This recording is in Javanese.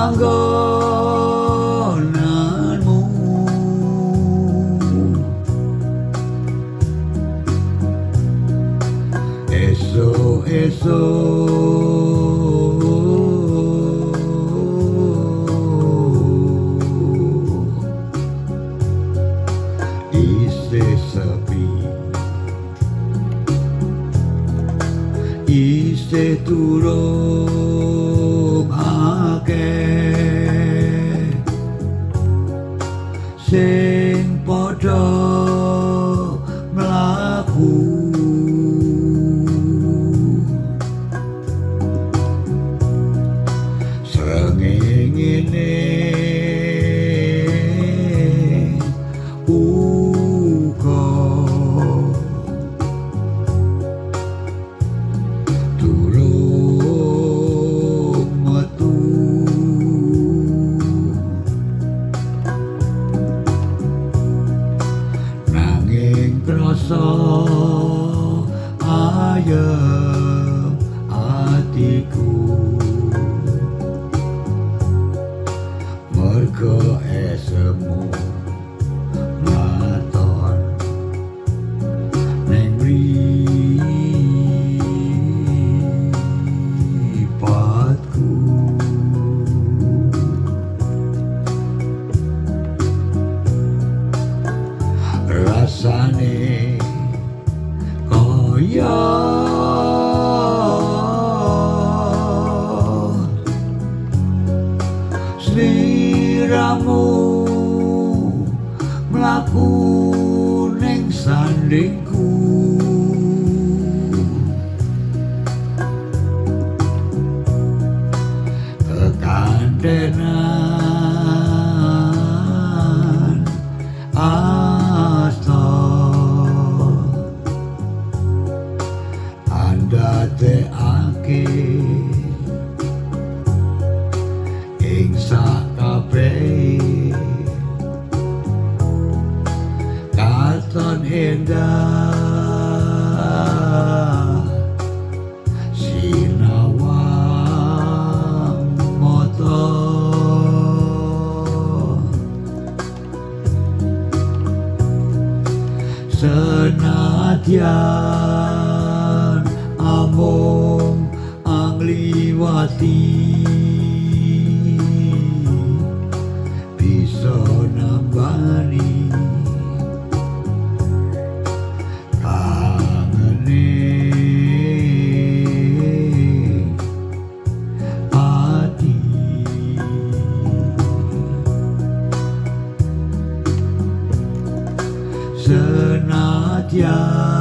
panggonanmu. Esuk-esuk isih sepi, isih durung akeh sing padha mlaku. Srengenge uga durung metu, nanging krasa ayem atiku mergo esemu maton ning mripatku. Rasane kaya sliramu mlaku ning sandingku, kekantenan asta andadekake ing sakabehe katon endah sinawang mata. Senadyan amung angliwati bisa nambani kangene ati. Senadyan